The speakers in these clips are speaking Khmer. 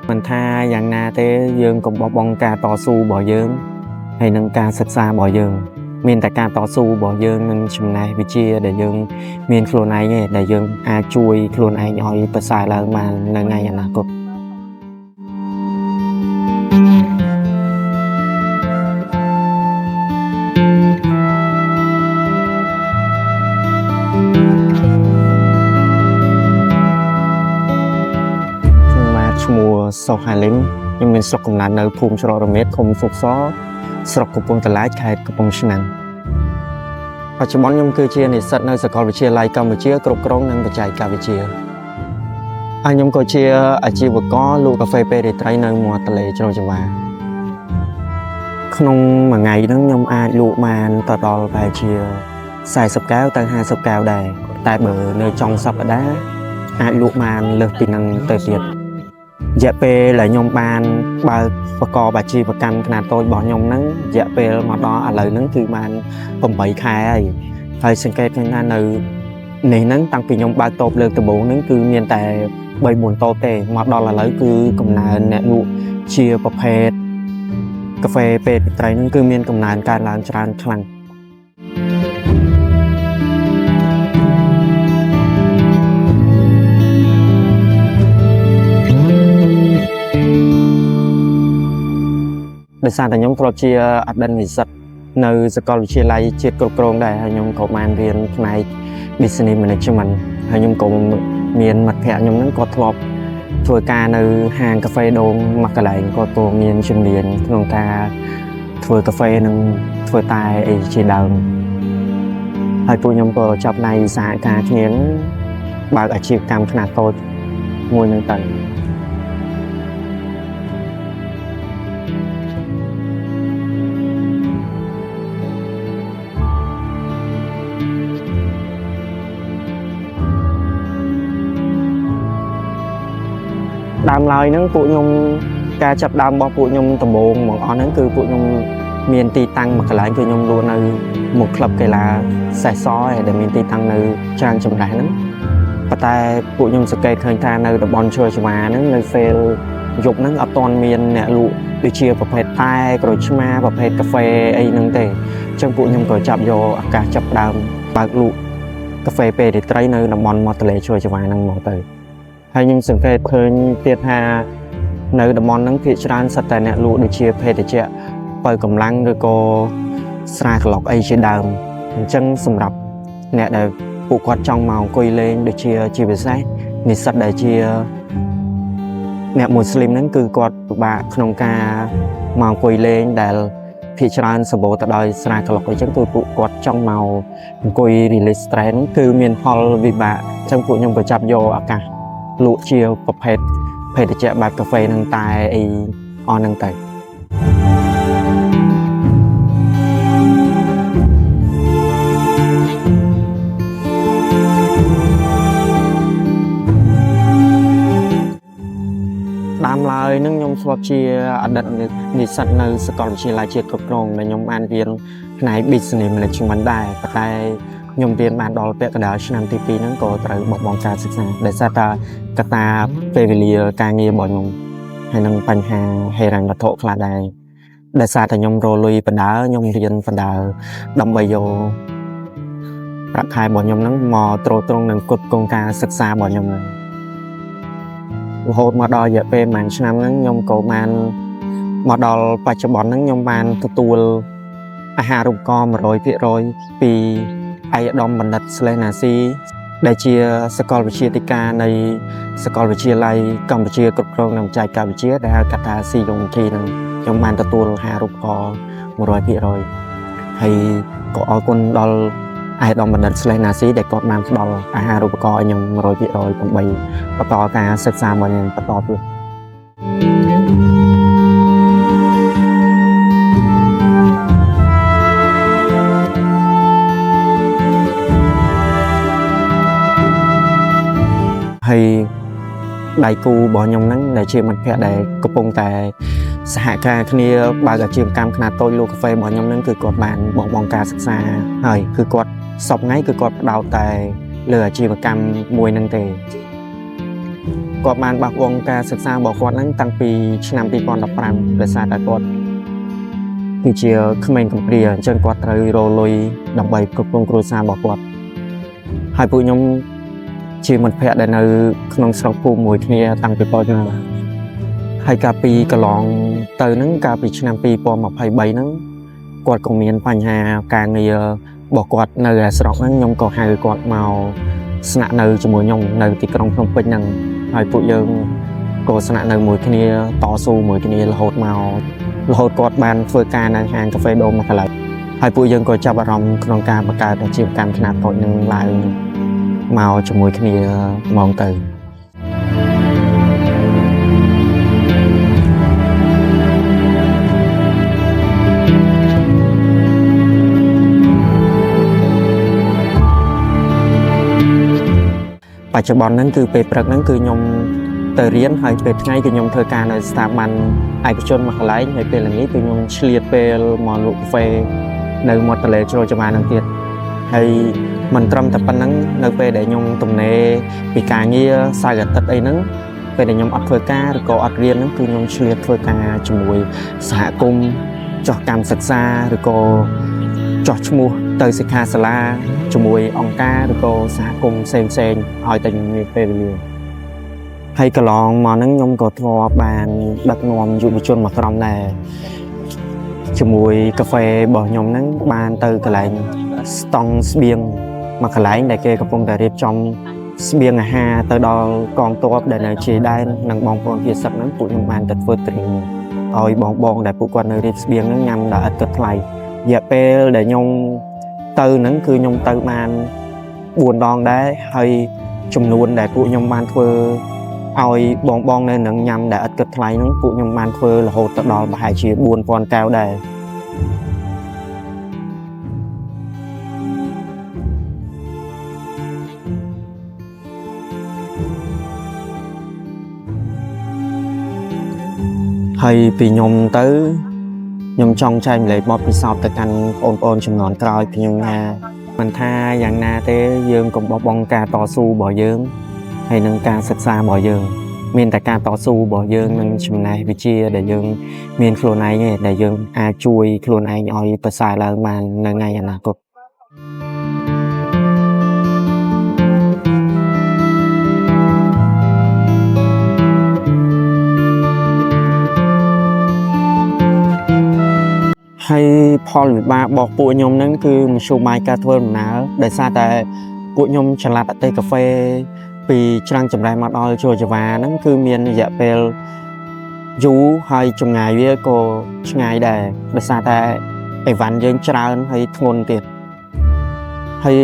មិនថាយ៉ាងណាទេយើងកុំបោះបង់ការតស៊ូរបស់យើងហើយនិងការសិក្សារបស់យើងមានតែការតស៊ូរបស់យើងនិងចំណេះវិជ្ជាដែលយើងមានខ្លួនឯងឯងដែលយើងអាចជួយខ្លួនឯងឲ្យប្រសើរឡើងបាននៅថ្ងៃអនាគតខ្ញុំបាទឈ្មោះសុហាលីមខ្ញុំមានស្រុកកំណើតនៅភូមិច្រករមៀតឃុំសុកសស្រុកកំពង់ត្រឡាចខេត្តកំពង់ឆ្នាំងបច្ចុប្បន្នខ្ញុំគឺជានិស្សិតនៅសាកលវិទ្យាល័យកម្ពុជាគ្រប់គ្រងនិងបច្ចេកវិទ្យាហើយខ្ញុំក៏ជាអាជីវករលក់កាហ្វេពេលរាត្រីនៅមាត់ទន្លេជ្រោយចង្វាក្នុងមួយថ្ងៃហ្នឹងខ្ញុំអាចលក់បានទៅដល់ប្រហែលជា40កែវទៅ50កែវដែរតែបើនៅចុងសប្តាហ៍អាចលក់បានលើសពីហ្នឹងទៅទៀតរយៈពេលដែលខ្ញុំបានបើកប្រកបអាជីវកម្មខ្នាតតូចរបស់ខ្ញុំហ្នឹងរយៈពេលមកដល់ឥឡូវហ្នឹងគឺបាន8ខែហើយហើយសង្កេតឃើញថានៅនេះហ្នឹងតាំងពីខ្ញុំបើកតូបលើកដំបូងហ្នឹងគឺមានតែ3 4តូបទេមកដល់ឥឡូវគឺកំណើនអ្នកលក់ជាប្រភេទកាហ្វេពេលរាត្រីហ្នឹងគឺមានកំណើនកើនឡើងច្រើនខ្លាំងដោយសារតែខ្ញុំធ្លាប់ជាអតីតនិស្សិតនៅសាកលវិទ្យាល័យជាតិគ្រប់គ្រងដែរហើយខ្ញុំក៏បានរៀនផ្នែក Business Management ហើយខ្ញុំក៏មានមិត្តភ័ក្តិខ្ញុំហ្នឹងក៏ធ្លាប់ធ្វើការនៅហាងកាហ្វេដូងមួយកន្លែងគាត់ក៏មានជំនាញក្នុងការធ្វើកាហ្វេនិងធ្វើតែអីជាដើមហើយពួកខ្ញុំក៏ចាប់ដៃសហការគ្នាហ្នឹងបើកអាជីវកម្មខ្នាតតូចមួយហ្នឹងទៅដើមឡើយហ្នឹងពួកខ្ញុំការចាប់ដើមរបស់ពួកខ្ញុំដំបូងមកអស់ហ្នឹងគឺពួកខ្ញុំមានទីតាំងមួយកន្លែងគឺខ្ញុំលក់នៅមុខក្លឹបកីឡាសេះសឯដែលមានទីតាំងនៅច្រាំងចម្រេះហ្នឹងប៉ុន្តែពួកខ្ញុំសង្កេតឃើញថានៅតំបន់ជ្រោយចង្វាហ្នឹងនៅពេលយប់ហ្នឹងអត់ទាន់មានអ្នកលក់ដូចជាប្រភេទតែក្រូចឆ្មាប្រភេទកាហ្វេអីហ្នឹងទេអញ្ចឹងពួកខ្ញុំក៏ចាប់យកឱកាសចាប់ដើមបើកលក់កាហ្វេពេលរាត្រីនៅតំបន់មាត់ទន្លេជ្រោយចង្វាហ្នឹងមកទៅហើយខ្ញុំសង្កេតឃើញទៀតថានៅតំបន់ហ្នឹងភាគច្រើនសុទ្ធតែអ្នកលក់ដូចជាភេសជ្ជៈបើកម្លាំងឬក៏ស្រាក្លុកអីជាដើមអញ្ចឹងសម្រាប់អ្នកដែលពួកគាត់ចង់មកអង្គុយលេងដូចជាពិសេសនិស្សិតដែលជាអ្នកមូស្លីមហ្នឹងគឺគាត់ពិបាកក្នុងការមកអង្គុយលេងដែលភាគច្រើនសម្បូរទៅដោយស្រាក្លុកអីចឹងគឺពួកគាត់ចង់មកអង្គុយ release stress ហ្នឹងគឺមានផលវិបាកអញ្ចឹងពួកខ្ញុំក៏ចាប់យកឱកាសលក់ជាប្រភេទភេសជ្ជៈបែបកាហ្វេហ្នឹងតែអីអស់ហ្នឹងទៅដើមឡើយហ្នឹងខ្ញុំធ្លាប់ជាអតីតនិស្សិតនៅសាកលវិទ្យាល័យជាតិគ្រប់គ្រងដែលខ្ញុំបានរៀនផ្នែក Business Management ដែរប៉ុន្តែខ្ញុំរៀនបានដល់ពាក់កណ្ដាលឆ្នាំទី2ហ្នឹងក៏ត្រូវបោះបង់ការសិក្សាដោយសារតែកត្តាពេលវេលាការងាររបស់ខ្ញុំហើយនឹងបញ្ហាហិរញ្ញវត្ថុខ្លះដែរដោយសារតែខ្ញុំរលុយបណ្ដើខ្ញុំរៀនបណ្ដើដើម្បីយកប្រាក់ខែរបស់ខ្ញុំហ្នឹងមកទ្រទ្រង់នឹងគុតគងការសិក្សារបស់ខ្ញុំហ្នឹងរហូតមកដល់រយៈពេលប្រហែលឆ្នាំហ្នឹងខ្ញុំក៏បានមកដល់បច្ចុប្បន្នហ្នឹងខ្ញុំបានទទួលអាហារូបករណ៍100%ពីឯកឧត្តមបណ្ឌិតស្លេះណាស៊ីដែលជាសាកលវិទ្យាធិការនៃសាកលវិទ្យាល័យកម្ពុជាគ្រប់គ្រងនិងបច្ចេកវិទ្យាដែលហៅកាត់ថា CUMT ហ្នឹងខ្ញុំបានទទួលអាហារូបករណ៍100%ហើយក៏អរគុណដល់ឯកឧត្តមបណ្ឌិតស្លេះណាស៊ីដែលគាត់បានផ្ដល់អាហារូបករណ៍ឲ្យខ្ញុំ100%ដើម្បីបន្តការសិក្សារបស់ខ្ញុំបន្តទៀតហើយដៃគូរបស់ខ្ញុំហ្នឹងដែលជាមិត្តភ័ក្តិដែលកំពុងតែសហការគ្នាបើកអាជីវកម្មខ្នាតតូចលក់កាហ្វេរបស់ខ្ញុំហ្នឹងគឺគាត់បានបោះបង់ការសិក្សាហើយគឺគាត់សព្វថ្ងៃគឺគាត់ផ្ដោតតែលើអាជីវកម្មមួយហ្នឹងទេ គាត់បានបះបង់ការសិក្សារបស់គាត់ហ្នឹងតាំងពីឆ្នាំ2015ដោយសារតែគាត់គឺជាក្មេងកំព្រាអញ្ចឹងគាត់ត្រូវរកលុយដើម្បីគ្រប់គ្រងគ្រួសាររបស់គាត់ហើយពួកខ្ញុំជាមិត្តភ័ក្តិដែលនៅក្នុងស្រុកភូមិមួយគ្នាតាំងពីតូចមកហើយកាលពីកន្លងទៅហ្នឹងកាលពីឆ្នាំ2023ហ្នឹងគាត់ក៏មានបញ្ហាការងាររបស់គាត់នៅឯស្រុកហ្នឹងខ្ញុំក៏ហៅគាត់មកស្នាក់នៅជាមួយខ្ញុំនៅទីក្រុងភ្នំពេញហ្នឹងហើយពួកយើងក៏ស្នាក់នៅមួយគ្នាតស៊ូមួយគ្នារហូតមករហូតគាត់បានធ្វើការនៅហាងកាហ្វេដូងមួយកន្លែងហើយពួកយើងក៏ចាប់អារម្មណ៍ក្នុងការបង្កើតអាជីវកម្មខ្នាតតូចនឹងឡើងមកជាមួយគ្នាហ្មងទៅ បច្ចុប្បន្នហ្នឹងគឺពេលព្រឹកហ្នឹងគឺខ្ញុំទៅរៀនហើយពេលថ្ងៃគឺខ្ញុំធ្វើការនៅស្ថាប័នឯកជនមួយកន្លែងហើយពេលល្ងាចគឺខ្ញុំឆ្លៀតពេលមកលក់កាហ្វេនៅមាត់ទន្លេជ្រោយចង្វាហ្នឹងទៀតហើយមិនត្រឹមតែប៉ុណ្្នឹងនៅពេលដែលខ្ញុំទំនេរពីការងារសៅរ៍អាទិត្យអីហ្នឹងពេលដែលខ្ញុំអត់ធ្វើការឬក៏អត់រៀនហ្នឹងគឺខ្ញុំឆ្លៀតធ្វើការជាមួយសហគមន៍ចុះកម្មសិក្សាឬក៏ចោះឈ្មោះទៅសិក្ខាសាលាជាមួយអង្គការឬក៏សហគមន៍ផ្សេងផ្សេងៗឲ្យតែខ្ញុំមានពេលវេលាហើយកន្លងមកហ្នឹងខ្ញុំក៏ធ្លាប់បានដឹកនាំយុវជនមួយក្រុមដែរជាមួយកាហ្វេរបស់ខ្ញុំហ្នឹងបានទៅកន្លែងស្តង់ស្បៀងមួយកន្លែងដែលគេកំពុងតែរៀបចំស្បៀងអាហារទៅដល់កងទ័ពដែលនៅជាយដែននិងបងប្អូនជាសឹកហ្នឹងពួកខ្ញុំបានទៅធ្វើទ្រីងឲ្យបងបងដែលពួកគាត់នៅរៀបស្បៀងហ្នឹងញ៉ាំដោយឥតគិតថ្លៃរយៈពេលដែលខ្ញុំទៅហ្នឹងគឺខ្ញុំទៅបាន4ដងដែរហើយចំនួនដែលពួកខ្ញុំបានធ្វើឲ្យបងបងនៅនឹងញ៉ាំដែលឥតគិតថ្លៃហ្នឹងពួកខ្ញុំបានធ្វើរហូតទៅដល់ប្រហែលជា4000កែវដែរហើយពីខ្ញុំទៅខ្ញុំចង់ចែករំលែកបទពិសោធន៍ទៅកាន់បងប្អូនជំនាន់ក្រោយខ្ញុំថាមិនថាយ៉ាងណាទេយើងកុំបោះបង់ការតស៊ូរបស់យើងហើយនឹងការសិក្សារបស់យើងមានតែការតស៊ូរបស់យើងនិងចំណេះវិជ្ជាដែលយើងមានខ្លួនឯងឯងដែលយើងអាចជួយខ្លួនឯងឲ្យប្រសើរឡើងបាននៅថ្ងៃអនាគតហើយផលវិបាករបស់ពួកខ្ញុំហ្នឹងគឺមធ្យោបាយការធ្វើដំណើរដោយសារតែពួកខ្ញុំចល័តអតិកាហ្វេពីច្រាំងចម្រេះមកដល់ជួរចវាហ្នឹងគឺមានរយៈពេលយូរហើយចម្ងាយវាក៏ឆ្ងាយដែរដោយសារតែអីវ៉ាន់យើងច្រើនហើយធ្ងន់ទៀតហើយ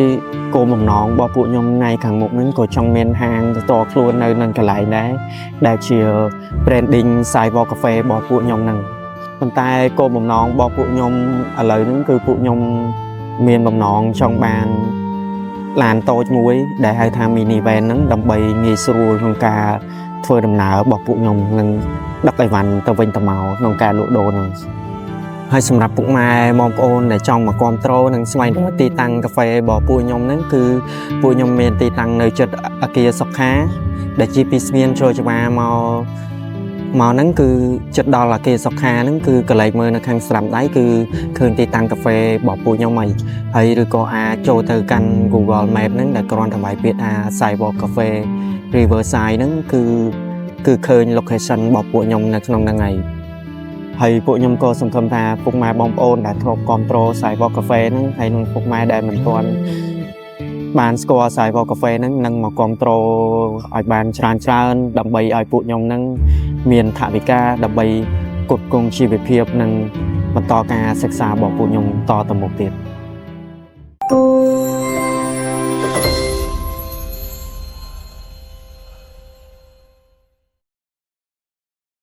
គោលបំណងរបស់ពួកខ្ញុំថ្ងៃខាងមុខហ្នឹងក៏ចង់មានហាងផ្ទាល់ខ្លួននៅនឹងកន្លែងដែរដែលជា branding Sidewalk Cafe របស់ពួកខ្ញុំហ្នឹងប៉ុន្តែគោលបំណងរបស់ពួកខ្ញុំឥឡូវហ្នឹងគឺពួកខ្ញុំមានបំណងចង់បានឡានតូចមួយដែលហៅថា mini van ហ្នឹងដើម្បីងាយស្រួលក្នុងការធ្វើដំណើររបស់ពួកខ្ញុំនិងដឹកអីវ៉ាន់ទៅវិញទៅមកក្នុងការលក់ដូរហ្នឹងហើយសម្រាប់ពុកម៉ែបងប្អូនដែលចង់មកគាំទ្រនិងស្វែងរកទីតាំងកាហ្វេរបស់ពួកខ្ញុំហ្នឹងគឺពួកខ្ញុំមានទីតាំងនៅជិតអគារសុខាដែលជាពីស្មៀនជ្រោយចង្វាមកមកហ្នឹងគឺចិត្តដល់អគារសុខាហ្នឹងគឺកន្លែងមើលនៅខាងស្រាំដៃគឺឃើញទីតាំងកាហ្វេរបស់ពួកខ្ញុំហើយហើយឬក៏អាចចូលទៅកាន់ Google Map ហ្នឹងដែលគ្រាន់តែវាយពាក្យថា Sidewalk Cafe Riverside ហ្នឹងគឺគឺឃើញ location របស់ពួកខ្ញុំនៅក្នុងហ្នឹងហើយហើយពួកខ្ញុំក៏សង្ឃឹមថាពុកម៉ែបងប្អូនដែលធ្លាប់គាំទ្រ Sidewalk Cafe ហ្នឹងហើយនិងពុកម៉ែដែលមិនទាន់បានស្គាល់ Sidewalk Cafe ហ្នឹងនឹងមកគាំទ្រឲ្យបានច្រើនច្រើនដើម្បីឲ្យពួកខ្ញុំហ្នឹងមានថវិកាដើម្បីគ្រប់គ្រងជីវភាពនិងបន្តការសិក្សារបស់ពួកខ្ញុំតទៅមុខទៀត។